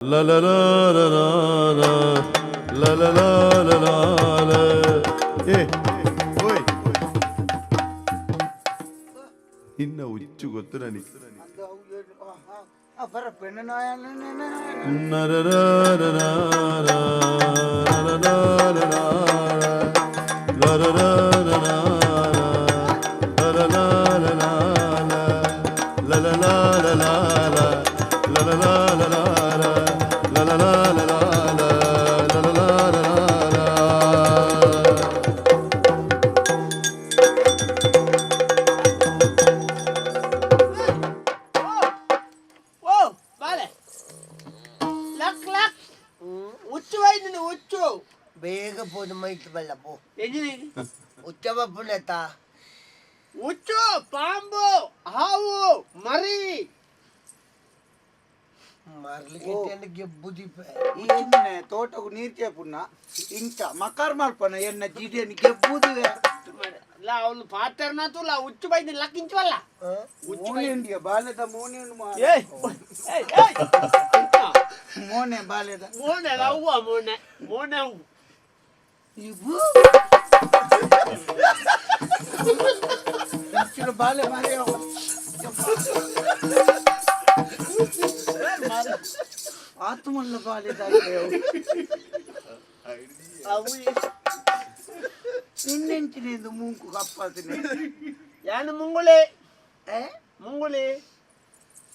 La la la la la la la la la la la la. ಏ ಓಯ್, ನಿನ್ನ ಹುಚ್ಚು ಗೊತ್ತು ನನಗೆ. ಓ ಬಾಲೆ, ಲಕ್ ಲಕ್ ಹುಚ್ಚು ವೈದ್ಯನ ಹುಚ್ಚು. ಬೇಗ ಪೋದು ಮೈತ್ ಬಲ್ಲ ಪೋ. ಎಂಜಿನಿ? ಉಚ್ಚ ಬಪ್ಪುನೆತ. ಹುಚ್ಚು, ಪಾಂಬು, ಹಾವು, ಮರಿ. ಮರ್ಲಿಕ್ಕೆ ಗೆಬ್ಬುದಿಪ. ಎಣ್ಣೆ ತೋಟకు ನೀರ್ ಚೇಪುನ್ನ ಇಂಚ ಮಕಾರ್ ಮಲ್ಪನ ಎನ್ನ ಜಿಡಿಯನ್ ಗೆಬ್ಬುದುವೆ. ಲಾ, ಅವನು ಪಾತ್ರನ ತುಲ ಹುಚ್ಚು ಬೈದಿನ ಲಕ್ ಇಂಚವಲ್ಲ. ಮೋನೆ ಉಂಡಿಯ ಬಾಲೆದ ಮೋನೆ ಉಂಡು. ಏಯ್ ಏಯ್ ಏಯ್! ಮೋನೆ ಬಾಲೆದ. ಮೋನೆ ಅವ್ವ, ಮೋನೆ ಮೋನೆ ಅವು. ಇವು ಇಂಚಿನ ಬಾಲೆ ಮಾರೆ. ಆತ್ಮಲ್ಲ ಬಾಲೆದ. ಅವು. ನಿನ್ನೆಂಚಿನಿಂದ ಮೂಂಕು ಕಪ್ಪಾತಿನಿ. ಯಾನು ಮುಂಗುಳಿ. ಏ. ಮುಂಗುಳಿ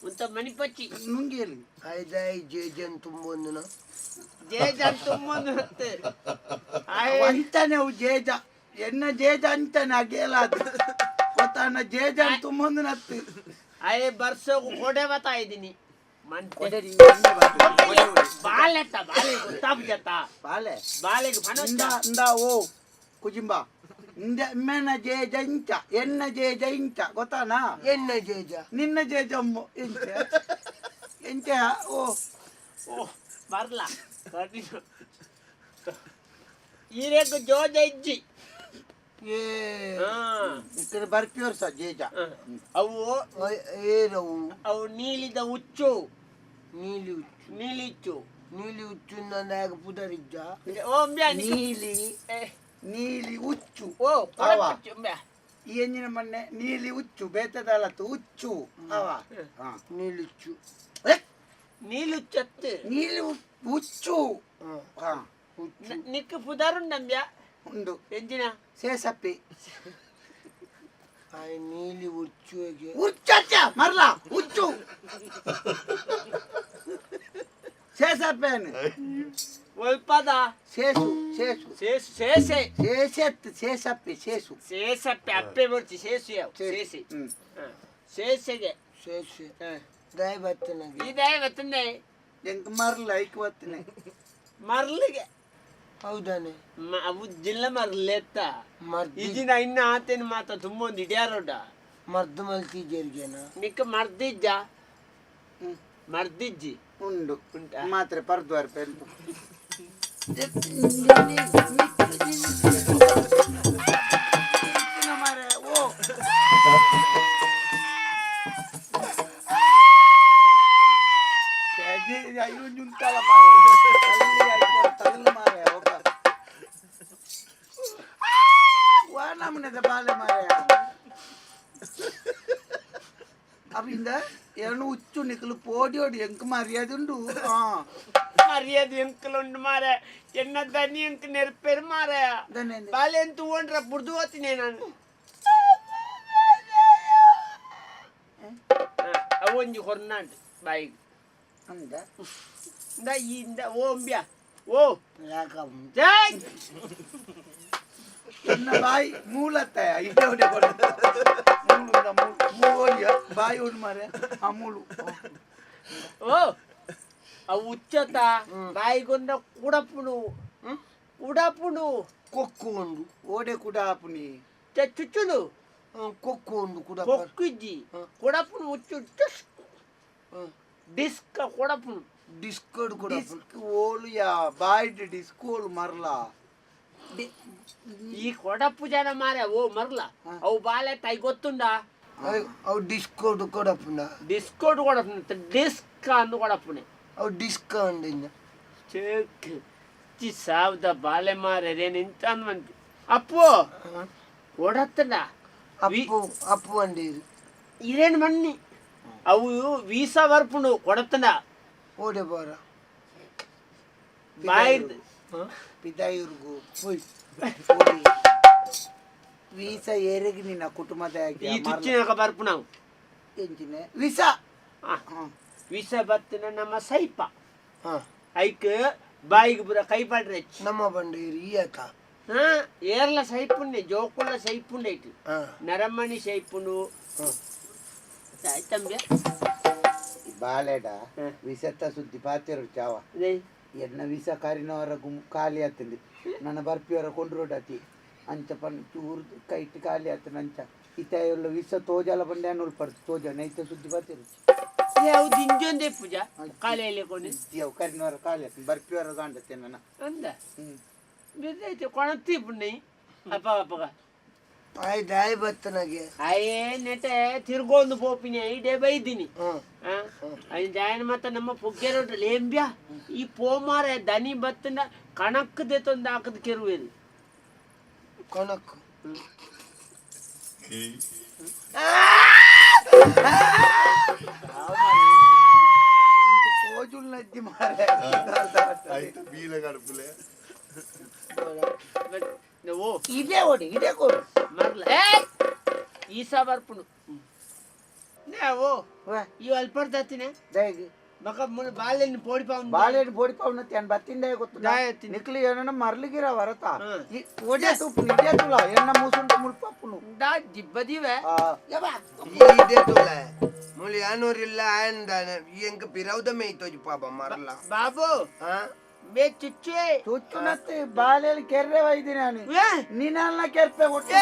ಉಂತ ಮಣಿಪಚ್ಚಿ. ನುಂಗೇಲಿ. ಐದಾಯಿ ಜೇಜನ್ ತುಂಬೊಂದುನ. ಜೇಜನ್ ತುಂಬೊಂದು. ಅಂತಾನೆ ಅವು ಜೇಜ, ಎನ್ನ ಜೇಜ ಅಂತಾನೆ ಅಗೇಲಾದ ಗೊತ್ತಾನ ಜೇಜ ತುಂಬೊಂದು ನತ್ತು. ಅಯ್ಯ, ಬರ್ಸೋಗು ಕೊಡೆ ಬತ್ತಾ ಇದ್ದೀನಿ ಮಂತೆ. ಕೊಡೆ ಎಣ್ಣೆ ಬರ್ತದೆ. ಬಾಲೆತ್ತ ಬಾಲೆ ಗೊತ್ತಾಗ್ಜತ್ತ. ಬಾಲೆ. ಬಾಲೆಗೆ ಇಂದ. ಪನೊಚ್ಚ. ಇಂದ ಓ ಕುಜಿಂಬ ಇಂದ ಮೆನ ಜೇಜ ಇಂಚ ಎನ್ನ ಜೇಜ ಇಂಚ ಗೊತ್ತಾನಾ? ಎನ್ನ ಜೇಜ? ನಿನ್ನ ಜೇಜ ಅಮ್ಮು ಇಂಚ ಎಂಚ ಓ. ಓ ಬರ್ಲ, ಈರೇಗು ಜೋಜ ಇಜ್ಜಿ. ಏ. ಹಾ. ఇక్కడ ಬರ್ಪಿಯೋರ್ ಸ ಜೇಜ. ಅವು. ಏರವು? ಅವು ನೀಲಿದ ಹುಚ್ಚು. ನೀಲಿ ಹುಚ್ಚು. ನೀಲಿ ಹುಚ್ಚು. ನೀಲಿ ಹುಚ್ಚು ನಂದಾಗ ಪುದರಿಜ್ಜ. ಓ ಅಂಬ್ಯಾ. ನೀಲಿ ನೀಲಿ ಹುಚ್ಚು. ಓ. ಅವ. ಹುಚ್ಚು ಅಂಬ್ಯಾ. ಈ ಎಂಜಿನ ಮೊನ್ನೆ ನೀಲಿ ಹುಚ್ಚು ಬೇತದಲತ್ತು ಹುಚ್ಚು ಅವ ಹಾ. ನೀಲಿ ಹುಚ್ಚು. ಏ, ನೀಲಿ ಹುಚ್ಚತ್ತು. ನೀಲಿ ಹುಚ್ಚು ಹಾ. ಹುಚ್ಚು. ನಿಕ್ ಪುದರುಂಡಂಬ್ಯಾ? ಉಂಡು. ಎಂಜಿನ? ಸೇಸಪ್ಪಿ. ಆಯ್ ನೀಲಿ ಹುಚ್ಚು ಹೇಗೆ? ಹುಚ್ಚಚ್ಚ ಮರ್ಲ ಹುಚ್ಚು ಸೇಸಪ್ಪೇನು? ಒಲ್ಪದ. ಸೇಸು ಸೇಸು. ಸೇಸು ಸೇಸೆ. ಸೇಸೆತ್ ಸೇಸಪ್ಪಿ ಸೇಸು. ಸೇಸಪ್ಪೆ ಅಪ್ಪೆ ಬರ್ಚಿ ಸೇಸು ಯಾವ ಸೇಸೆ. ಹ್ಮ್. ಹ. ಸೇಸೆಗೆ. ಸೇಸೆ ದಾಯ ಬತ್ತನಗೆ. ಇದೇ ಬತ್ತಂದೆ. ಎಂಕ್ ಮರ್ಲ ಐಕ್ ಬತ್ತಿನ. ಮರ್ಲಿಗೆ. ಹೌದಾನೆ. ಅವು ಜಿಲ್ಲ ಮರ್ಲೆತ್ತ. ಮರ್ದಿ. ಇಜಿನ ಇನ್ನ ಆತೇನು ಮಾತ ತುಂಬೊಂದು ಇಡ್ಯಾರೋಡ. ಮರ್ದು ಮಲ್ತಿ ಜೇರ್ಗೆನ. ನಿಕ್ಕ ಮರ್ದಿಜ್ಜ? ಮರ್ದಿಜ್ಜಿ. ಉಂಡು. ಉಂಟಾ? ಮಾತ್ರೆ ಪರ್ದ್ವಾರ್ ಪೆಂತು. ಮಾರೆ ಓ. ಅಯ್ಯೋ ಮಾರೆ ತಗಲು ಮಾರೆ ಒಬ್ಬ ವಾ ನಮ್ಮನೆದ ಬಾಲೆ ಮಾರೆ. ಅವಿಂದ ಏನು ಹುಚ್ಚು ನಿಕ್ಕಲು ಪೋಡಿ ಓಡಿ ಎಂಕ್ ಮರ್ಯಾದೆ ಉಂಡು ಹಾ. ಮರ್ಯಾದೆ ಎಂಕಲುಂಡು ಮಾರೆ, ಎನ್ನ ದನಿ ಎಂಕ್ ನೆರ್ಪೇರು ಮಾರೆ. ದನಿ. ಬಾಲೆ ಅಂತ ಓಂಡ್ರ ಬುಡ್ದು ಹೋಗ್ತೀನಿ ನಾನು. ಅವೊಂಜಿ ಹೊರ್ನಾಂಡ್ ಬಾಯಿಗೆ. ಅಂದ. ಇಂದ ಇಂದ ಓ ಅಂಬ್ಯಾ ಓ. ಯಾಕ? ಜೈ. ಎನ್ನ ಬಾಯಿ ಮೂಲತ್ತ ಇಡೇ ಹೊಡೆ ಕೊಡು. ಮೂಲು ಉಂಡ ಮೂಲು ಮೂಲು ಓಡಿಯ ಬಾಯಿ ಉಂಡು ಮಾರೆ ಆ ಮೂಲು. ಓ ಅವು ಹುಚ್ಚತ ಬಾಯಿಗೊಂಡ ಕುಡಪುಣು ಉಡಪುಣು. ಕೊಕ್ಕು ಉಂಡು. ಓಡೆ ಕೂಡ ಆಪುನಿ. ಚುಚ್ಚುನು. ಕೊಕ್ಕು ಉಂಡು ಕೂಡ. ಕೊಕ್ಕಿಜ್ಜಿ, ಕೊಡಪುಣು ಹುಚ್ಚು ಡಿಸ್ಕ್ ಕೊಡಪುಣು. ಡಿಸ್ಕರ್ಡ್ ಕೂಡ. ಡಿಸ್ಕ್ ಓಲು ಯಾ ಬಾಯ್ಡ್ ಡಿಸ್ಕ್ ಓಲು ಮರ್ಲ. ಈ ಕೊಡಪು ಜನ ಮಾರೆ ಓ ಮರ್ಲ ಅವು ಬಾಲೆ ತೈ ಗೊತ್ತುಂಡ. ಅವು ಡಿಸ್ಕರ್ಡ್ ಕೊಡಪುನ. ಡಿಸ್ಕೋಡ್ ಕೊಡಪುಣ, ಡಿಸ್ಕ್ ಅಂದು ಕೊಡಪುಣೆ. ಅವು ಡಿಸ್ಕೌಂಟ್ ಇನ್ನ ಚೇಕ್ ಚಿ ಸಾವ್ದ ಬಾಲೆ ಮಾರೆ ನಿಂತ ಮಂದಿ ಅಪ್ಪು ಓಡತ್ತಡ. ಅಪ್ಪು ಅಪ್ಪು ಅಂಡೀರು. ಇರೇನು ಮಣ್ಣಿ ಅವು ವೀಸಾ ಬರ್ಪುಂಡು ಕೊಡತ್ತಡ. ಓಡೆ ಬಾರ. ಬಾಯ್. ಪಿದಾಯೂರ್ಗು ಹೋಯ್. ವೀಸಾ ಏರೆಗ್ ನಿನ್ನ ಕುಟುಂಬದ ಈ ತುಚ್ಚಿನಾಕ ಬರ್ಪುಣವು. ಎಂಚಿನ ವೀಸಾ? ವೀಸಾ ಬತ್ತಿನ ನಮ್ಮ ಸೈಪ. ಹಾ. ಐಕ್ ಬಾಯಿಗೆ ಪೂರ ಕೈ ಪಾಡ್ರೆ. ನಮ್ಮ ಬಂಡೀರು ಈ ಆತ. ಹಾ, ಏರ್ಲ ಸೈಪುಂಡೆ, ಜೋಕುಲ ಸೈಪುಂಡೆ ಐತಿ. ಹಾ. ನರಮಣಿ ಸೈಪುಂಡು ಆಯ್ತಂಬ್ಯ. ಬಾಳೆಡ ವಿಸತ್ತ ಸುದ್ದಿ ಪಾತೆರು ಚಾವ. ಎನ್ನ ವಿಸ ಕಾರಿನವರ ಗುಮ್ ಖಾಲಿ ಆತಂದು ನನ್ನ ಬರ್ಪಿಯವರ ಕೊಂಡ್ರೋಡತಿ ಅಂಚ ಪನ್ ಚೂರು ಕೈಟ್ ಖಾಲಿ ಆತನ ಅಂಚ ಇತ್ತ ವಿಸ ತೋಜಾಲ ಬಂಡೆ ಉಳ್ಪಡ್ತು ತೋಜ ನೈತ ಸುದ್ದಿ ಪಾತೆರು. ಯಾವ್ದು ಇಂಜೊಂದೇ ಪೂಜಾ ಕಾಲೆಯಲ್ಲಿ ಕೊಂಡು. ಅವು ಕರಿನವರ ಖಾಲಿ ಆತನ ಬರ್ಪಿಯವರ ಗಾಂಡತೆ ನನ್ನ. ಅಂದ. ಹ್ಮ್. ಬಿದ್ದೈತಿ ಕೊಣತಿ ಪುಣ್ಣಿ ಅಪ್ಪ ಅಪ್ಪಗ. ಆಯ್ ದಾಯ್ ಬತ್ತನಾಗೆ. ಅಯ್ಯೇ ನೆಟೆ ತಿರ್ಗೊಂದು ಪೋಪಿನಿ ಇಡೇ ಬೈದಿನಿ. ಹ್ಮ್. ಜಾಯನ ಮತ್ತೆ ನಮ್ಮ ಪುಗ್ಗೆರೋಟ್ರಲ್ಲಿ ಏಂಬ್ಯಾ ಈ ಪೋಮಾರೆ ದನಿ ಬತ್ತನ ಕಣಕ್ಕದೆ ತಂದು ಹಾಕದ್ ಕೆರುವೇರು. ಕೊನಕ್ಕು. ತೋಜುಲ್ ನಜ್ಜಿ ಮಾರೆ. ಆಯ್ತು ಬೀಲ ಗಡಪುಲೆ. ಓ. ಇದೇ ಓಡಿ ಇದೇ ಕೊಡು. ಮರ್ಲ ಏ ಈಸಾ ಬರ್ಪುಂಡು ಓ. ಈ ಅಲ್ಪಡ್ದತ್ತಿನ ದಯಗೆ ಮಕ ಮುನ್ ಬಾಳೆಹಣ್ಣು ಪೋಡಿ ಪಾವು. ಬಾಳೆಹಣ್ಣು ಬೋಡಿ ಪಾವು ನಾನು ಬತ್ತಿಂದ ಗೊತ್ತು. ದಾಯ ತಿಂದೆ. ನಿಕ್ಲಿ ಏನೋ ಮರ್ಲಿಗಿರ ವರತ. ಹ್ಮ್. ಒಡೆ ತುಪ್ಪು ನಿಜ ತುಲ ಎನ್ನ ಮೂಸುಂಟು ಮುಳ್ಪಪ್ಪುನು. ದಾ ದಿಬ್ಬದಿವೆ. ಇದೇ ತುಲ ಮುಳಿ ಆನೂರಿಲ್ಲ ಆಯಂದಾನೆ ಎಂಕ ಪಿರೌದ ಮೇಯ್ತೋಜಿ ಪಾಪ ಮರಲ. ಬಾಬು. ಹಾ. ಬೇ ಚುಚ್ಚುವೆ. ಚುಚ್ಚುನತ್ತೆ ಬಾಳೆಹಣ್ಣು ಕೆರ್ರೆ ವೈದಿ ನಾನು. ಏ? ನೀನಲ್ಲ ಕೆರ್ಪೆ ಒಟ್ಟು.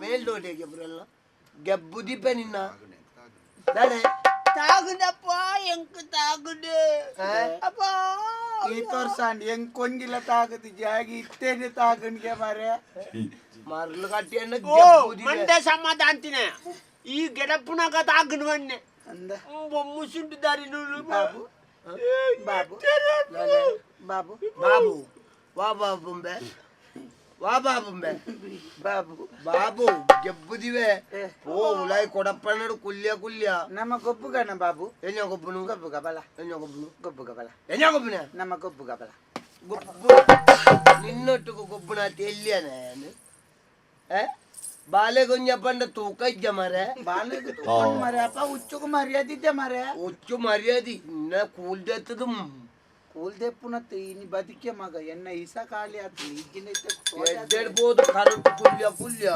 ಮೇಲ್ದೋಡೆಗೆ ಬರಲ್ಲ ಗೆಬ್ಬು ದೀಪ ನಿನ್ನ ದಾನೆ. ತಾಗುದಪ್ಪ ಎಂಕ್ ತಾಗುದು ಅಪ್ಪ. ಈ ತೋರ್ಸಾಂಡ್ ಹೆಂಗ್ ಕೊಂಗಿಲ್ಲ ತಾಗದು ಜಾಗಿ ಇತ್ತೇನೆ ತಾಗನ್ಗೆ ಮಾರೆ. ಮರಳು ಕಟ್ಟಿ ಅನ್ನ. ಓ ಮಂಡೆ ಸಮಾಧಾಂತಿನ ಈ ಗೆಡಪ್ಪುನಾಗ ತಾಗುನು ಮನ್ನೆ. ಅಂದ. ಮುಸುಂಟು ದಾರಿ ನೂಲು. ಬಾಬು ಬಾಬು ಬಾಬು. ಬಾಬು ವಾ ಬಾಬುಂಬೆ ವಾ ಬಾಬುಂಬೆ. ಬಾಬು. ಬಾಬು ಗೆಬ್ಬುದಿವೆ ಓ ಉಲಾಯ್ ಕೊಡಪ್ಪನಡು ಕುಲ್ಯ ಕುಲ್ಯ. ನಮ್ಮ ಗೊಬ್ಬುಗಣ ಬಾಬು. ಎಣ್ಣ ಗೊಬ್ಬನು? ಗೊಬ್ಬುಗ ಬಲ. ಎಣ್ಣ ಗೊಬ್ಬನು? ಗೊಬ್ಬುಗ ಬಲ. ಎಣ್ಣ ಗೊಬ್ಬನ? ನಮ್ಮ ಗೊಬ್ಬುಗ ಬಲ. ಗೊಬ್ಬು ನಿನ್ನೊಟ್ಟಿಗೆ ಗೊಬ್ಬುನಾತಿ ಎಲ್ಲಿಯನ ಬಾಲೆಗೊಂಜ ಪಂಡ ತೂಕ ಇಜ್ಜ ಮರೆ. ಬಾಲೆಗ್ ತೂಕೊಂಡು ಮಾರೆ ಅಪ್ಪ ಹುಚ್ಚುಗು ಮರ್ಯಾದಿದ್ದೆ ಮಾರೆ. ಹುಚ್ಚು ಮರ್ಯಾದಿ ಇನ್ನ ಕೂಲ್ದೆತ್ತದು. ಕೂಲ್ದೆಪ್ಪುನತ್ತು ಇನಿ ಬದುಕೆ ಮಗ ಎನ್ನ ಇಸ ಖಾಲಿ ಆತು ಇಜ್ಜಿನ. ಎದ್ದೆಡ್ಬೋದು ಕರೆಂಟ್ ಕುಲ್ಯ ಕುಲ್ಯ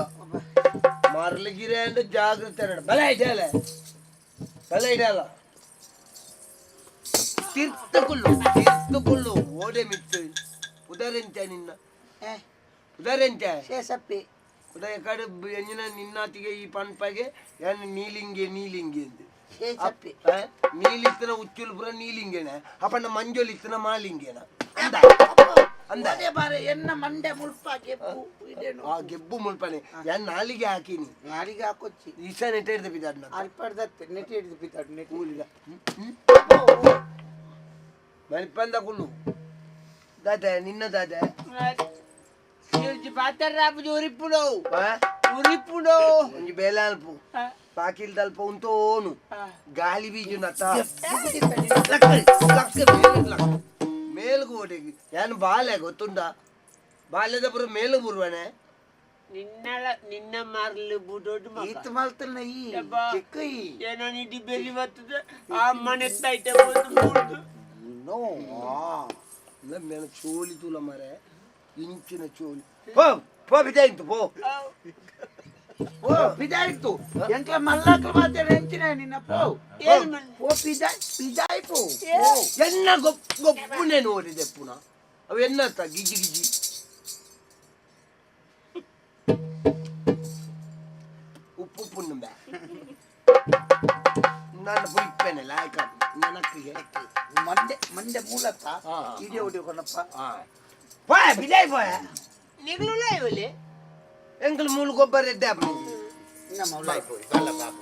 ಮರಲಗಿರೆ ಅಂದ್ರೆ ಜಾಗ್ರತೆ ನಡ ಬಲ ಇಡಲ್ಲ ಬಲ ಇಡಲ್ಲ ತೀರ್ಥಕುಲ್ಲು ತೀರ್ಥಕುಲ್ಲು ಓಡೆ ಮಿತ್ತು ಉದರೆಂತ ನಿನ್ನ ಉದರೆಂತ. ಶೇಷಪ್ಪಿ. ಉದಯ ಕಡೆ ಎಂಜಿನ ನಿನ್ನಾತಿಗೆ ಈ ಪನ್ಪಗೆ ಏನ್ ನೀಲಿಂಗೆ ನೀಲಿಂಗೆ ಅಂತ. ಶೇಷಪ್ಪಿ. ನೀಲಿತ್ತನ ಉಚ್ಚುಲ್ ಪುರ ನೀಲಿಂಗೇನ ಅಪ್ಪಣ್ಣ ಮಂಜೋಲ್ ಇತ್ತನ ಮಾಲಿಂಗೇನ ಅಂದ ಅಂದ. ಅದೇ ಬಾರೆ ಎನ್ನ ಮಂಡೆ ಮುಲ್ಪ ಗೆಬ್ಬು ಇದೇನು. ಆ ಗೆಬ್ಬು ಮುಲ್ಪನೆ ಯಾನ್ ನಾಲಿಗೆ ಹಾಕಿನಿ. ನಾಲಿಗೆ ಹಾಕೊಚ್ಚಿ. ಈಶಾ ನೆಟ್ಟ ಹಿಡ್ದು ಬಿದ್ದಾಡ್ನ. ಅಲ್ಪಡ್ದತ್ತೆ ನೆಟ್ಟಿ ಹಿಡಿದು ಬಿದ್ದಾಡು ನೆಟ್ಟಿ. ಕೂಲಿಗ ಮನಿಪಂದ ಕುಲ್ಲು ದಾದ ನಿನ್ನ ದಾದ. ಪಾತ್ರ ಉರಿಪುಡು. ಆ? ಉರಿಪುಡು. ಒಂಜಿ ಬೇಲೆ ಅಲ್ಪ ಪಾಕಿಲ್ ತಲ್ಪ ಉಂತೋನು ಗಾಳಿ ಬೀಜು ನತ್ತ ಲಕ್ಕ ಲಕ್ಕ ಮೇಲ್ಗ್ ಲಕ್ಕ ಮೇಲ್ಗ್ ಓಟೆಗೆ ಯಾನ್ ಬಾಲೆ ಗೊತ್ತುಂಡ ಬಾಲ್ಯದ ಪುರ ಮೇಲ್ಗ್ ಬುರ್ವನೆ. ನಿನ್ನಳ ನಿನ್ನ ಮಾರ್ಲು ಬುಡೋಡು ಮಗ. ಈತ ಮಲ್ತನ ಈ. ಯಬ್ಬಾ. ಚಿಕ್ಕ ಈ. ಏನೋ ನಿಡಿ ಬೆಲಿ ಬರ್ತದೆ ಆ ಮನೆ ತೈತೆ ಬಂದು ಮೂಡ್ದು. ನೋ. ಮೇಲ ಚೋಲಿ ತೂಲ ಮರೆ ಇಂಚಿನ ಚೋಲಿ ಪೋ ಪೋ ಬಿದ್ದಾಯ್ತು ಪೋ. ಓ ಬಿದಾಯ್ತು ಎಂಕ್ಲ ಮಲ್ಲಾಕ್ಲ ಮಾತಾಡ ಎಂಚಿನ ನಿನ್ನ ಪೋ. ಏನ್ ಮಲ್ಲ? ಓ ಪಿದಾಯ್ ಪಿದಾಯ್ ಪೋ. ಎನ್ನ ಗೊಪ್ ಗೊಪ್ಪುನೆ ನೋಡಿದೆ ಪುನಃ ಅವು ಎನ್ನತ್ತ ಗಿಜಿ ಗಿಜಿ. ನಾನು ಪುಯಿಪ್ಪೆನೆ ಲಾಯಕ ನನಕ್ಕೆ ಮಂಡೆ ಮಂಡೆ ಮೂಲಕ ಇಡೀ ಹೊಡಿ ಕೊನಪ್ಪ. ಪೋಯ ಬಿಜಾಯ್ ಪೋಯ. ನಿಗ್ಲುಲ ಇವಲೆ. ಎಂಕಲ್ ಮೂಲು ಗೊಬ್ಬರ ಎಡ್ಡೆ ಆಪುಂಡು. ನಮ್ಮ ಉಲಾಯಿ ಪೋಯಿ ಬಲ್ಲ ಬಾಬು.